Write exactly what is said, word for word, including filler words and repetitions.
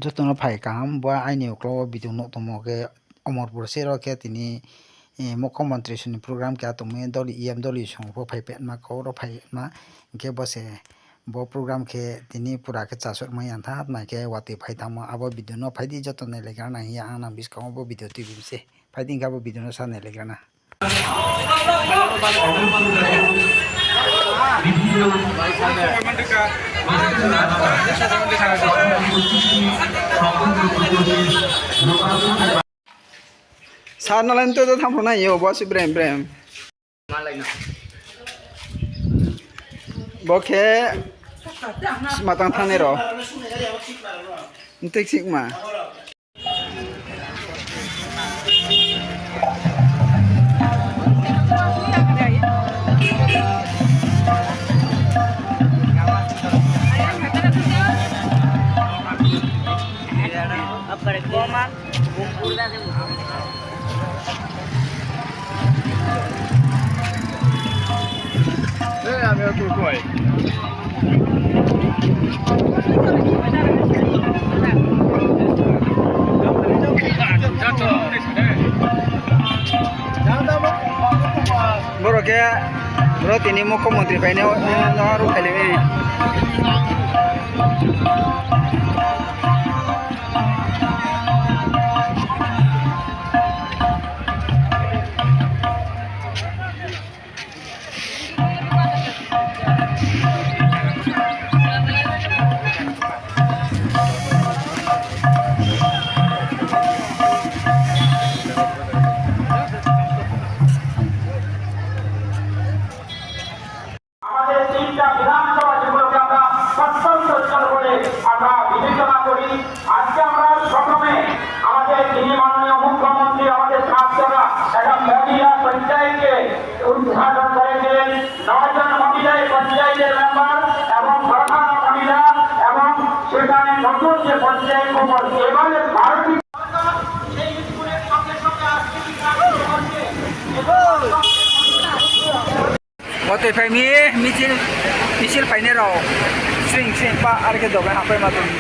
Joto no phai kaham, bo aini uklau wo video nuh tongmo khe Omorpur se ro khe tini, eh, Mukhyamantri song ni program khe a tongmo doli E M doli song pho phai phaima kau ro phai ma. Hing khe bo se bo program khe tini pura khe chasor mai yang tha, mai khe watoi phai thanngmo abo video no phai di joto nailaigra na hing ye ang nang buskang wo bo video tuibi se. Phai di hing khe abo video no sa nailaigra na. Sir, nalai nto to thanng phru nai yo, bo si brem brem. Bo khe sma tang thanngnai rao. Ntik sikma. Boro khe, boro tini Mukhyamantri phainai, eh, no aro khailai mi. আমাদের তিনটা বিধানসভা যেগুলোকে আমরা প্রত্যন্ত অঞ্চল বলে আমরা বিবেচনা করি, আজকে আমরা প্রথমে আমাদের যিনি মাননীয় মুখ্যমন্ত্রী আমাদের ছাত্ররা একটা মহিলা পঞ্চায়েতকে উদ্ঘাটন করেছিলেন। নয়জন মহিলা এই পঞ্চায়েতের মেম্বার এবং প্রধান মহিলা এবং সেখানে নতুন যে পঞ্চায়েত ভবন, এবারে বারোটি সেই স্কুলের সঙ্গে সঙ্গে আজকে Watoi phai mi, michil, michil phainai rao. Sring sring pa, are khe dogan hapai ma tong.